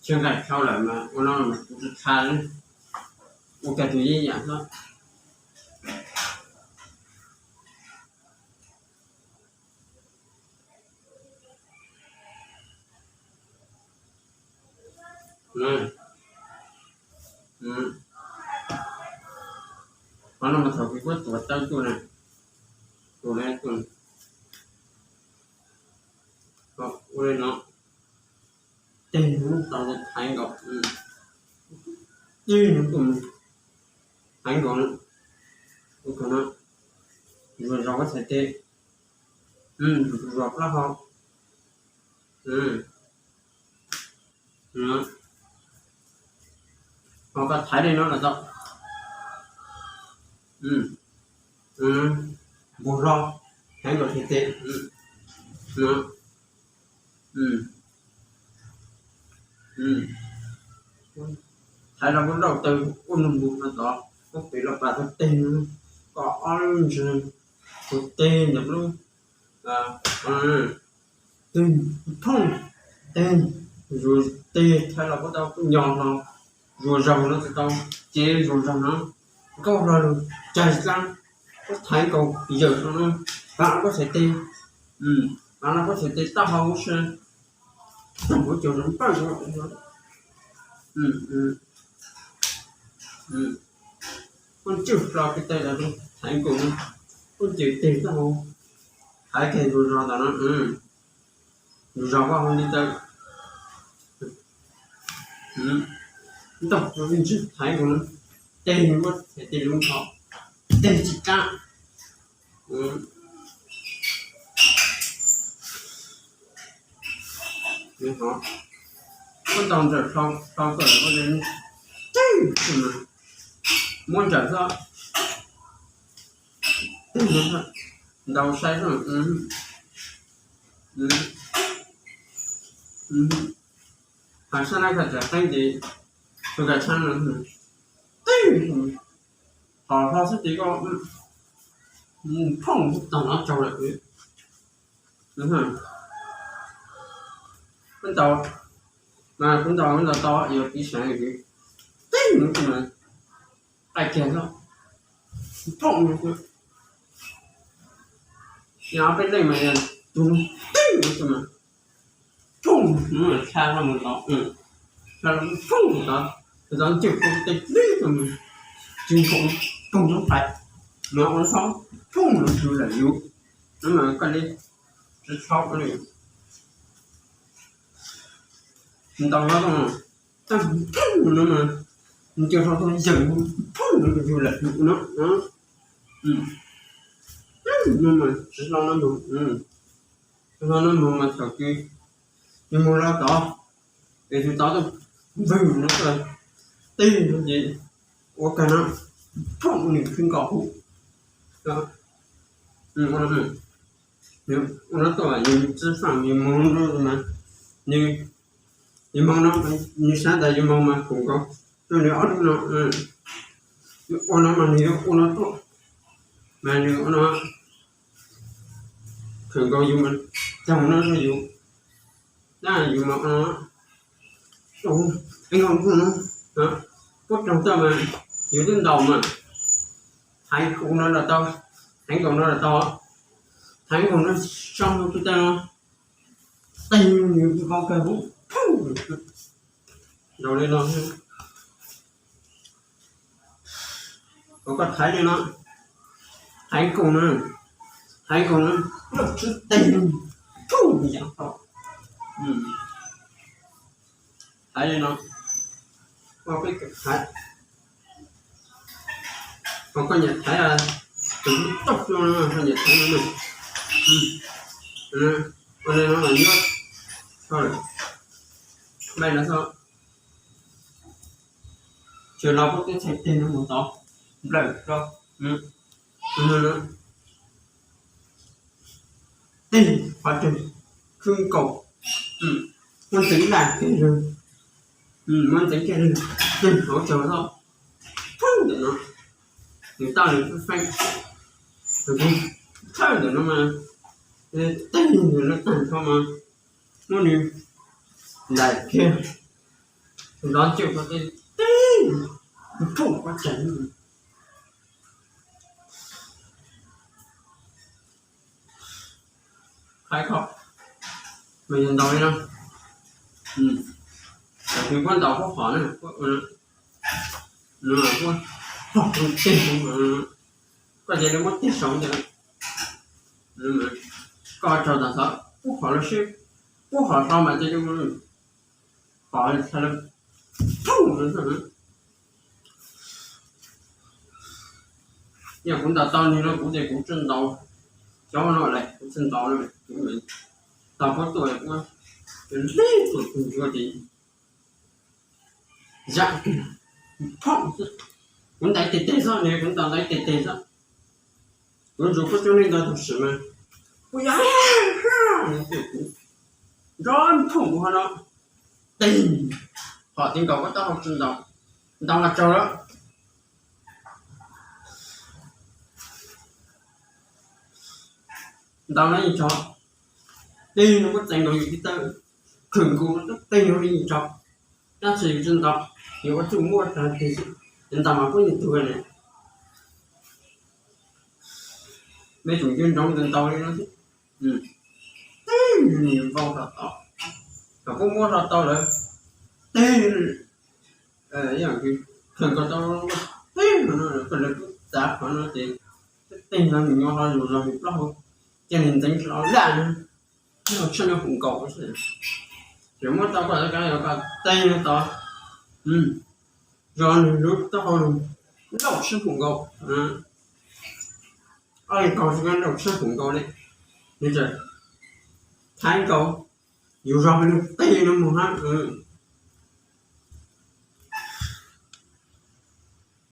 Tsis nqaij dhau lawm mas ua no mas kuv tsis tha li, ua kiag tus yeeb yam xwb. Qhov no mas thaum kuv kuj tuav tawb tuaj na, tuav na tuaj, ua li no, teg hnub tau thaiv nkaus, teg hnub tuaj thaiv nkaus, ua kom no, zos zos koj txhais tes, zos plaub hau, ho koj thaiv li no los tau, npus hlo, thaiv nkaus txhais tes, thaiv los kuj lauj taw ua npus hlo tod, koj pem los pas tau teg no, koj ob lub ntsws, tus teg ntawm lub teg phooj, teg, zuas teg thaiv los kuj tau, kuj nyo hlo, zuas zaus no tsis tau, ces zuas zaus no nkauj hlo lug cag txaab, kuj thaiv nkaus yawm no, pav no kuj txhais tes, pav no kuj txhais tes taub hau si, kuv cov zoo npawj, kuj ntswj hlo kiag tes los thaiv nkaus, kuj ntswj tes taub hau, thaiv kiag zuas zos ntawm no, zuas zos kuj hu li ntawd, ntaug ntswj thaiv nkaus, teg muab txhais tes lub nthos, teg tsis kaab. Muab ntawm hlo, hlo kawg, muab ntawm xwb, ntaus saib xwb. Hais sab nab kha tsam qeeb ces tus kab tshab no, teg, hos hlo xwb ces koj phooj tag no tsaug lawm. Kuv ntaus, mas kuv ntaus, kuv ntaus tau yuav tiv sav, teg no mas qaij kiag xwb, phooj, yog peb leej mas yog tus no, teg no mas phooj, no mas tha hlo mus tod, tha hlo phooj tod, tod ntswj phooj tej dlib no mas tsis nkaum koog noob pais, mas ua txhob phooj los yus lawm yus, no mas koj li tsis txhob ua li. Ntaus hlo tau, tag phooj no mas ncaws hlo tau yawm phooj no yus lawm yus no, no mas tsis hlo no mus, tsis hlo no mus mas thaum twg yus mus los tod, es tus tod tuaj npwg no, teg no ces ua kag no, phooj ua nws khwb nkaus huv. Ua no tuaj yus tsi faam yus moog mas, yus moog no, nws sab tas yus moog mas khoom nkaus rua nws ob lub no, ua no mas nws yuav ua no tuaj, mas nws ua no khwm nkaus yus mas, tag no rua yus, na yus mas ua no, ib nkaus no, puab raug tuaj mas yus twb ntaus mas, thaiv nkaus no los tau, thaiv nkaus no los tau, thaiv nkaus no, sau nkaus tug tag no, teg nws npau kawg huv, phooj, ntaus li no. Kom koj thaiv li no, thaiv nkaus no, thaiv nkaus no, lub tswb teg no, phooj, yam tau. Thaiv li no, koj peb thaiv, kom koj nyiam thaiv, tus lub toj no, koj nyiam thaiv no, ua li no los nyob, tso lawm, npaij no txhob, tsis los puab twb txhais teg no mus tod, nplawm rau, teg qhov twg khwb nkaus, muab ntxeev daj kiag lug, muab ntxeev kiag lug, teg hauv tsaug txhob, thawj ntawm no, nws tau nws feeb, thawj ntawm no mas, teg nws lub tag nrho mas, muab nws ntaim kiag, Nrov ncwg ko tej teb, phoom ko tseem qhaib kho, mas yog ntaus li no, kuv puab ntaus puab qhov na, puab, puab, koj ces li muab tig saum ntawd, koj tsaug tas xov puab qhov lawm sib, puab qhov hlo mas cia li qhov tha lawm. Yog kuv ntaus tau li no kuv ces kuv tsi ntaus cov no lawm, kuv tsi ntaus lawm, kuv tau puab tuaj, puab hlib tuaj tus ntsuag ces zam kiag, phoom xwb. Kuv ntaiv teg teg xwb ne, kuv ntaus ntaiv teg teg xwb. Kuv ntsuag puab coob leej ntau tug sim mas kuv yog, nrov phoom kuv qhov no, tig, qhov ti nkaus puab taub hau tsi ntaus, ntaus mas tsaug lawm. Ntaus no yeej tsaug, tig no puab txeev nkaus yus tib tawb, khwm nkaus no tig no yeej tsaug, tab sis yus tsi ntaus, yus ua txuj muaj tag tig xwb, ntaus mas puab yeej tuag ne. Mej tsoom ncw nroo ntaus li no xwb, tig nws vau hlo tau, thaum puab muab hlo tau lawm, tig, khwm nkaus tau, tig no, koj lawv kuj txav qhov no ces, tig no nws nyo hlo lug zog nws plaub hau, cia nws ntxeev hlo laj no, nrau tshab nrau pum nkaus xwb. Tseem muab tau koj lawv kab yog koj tig no tau, zog nws lub taub hau lug nrau tshab pum nkaus, ob leeg kaug tsis nrau tshab pum nkaus li, nws tseem thaiv nkaus, yus zog nws tig no mus hab.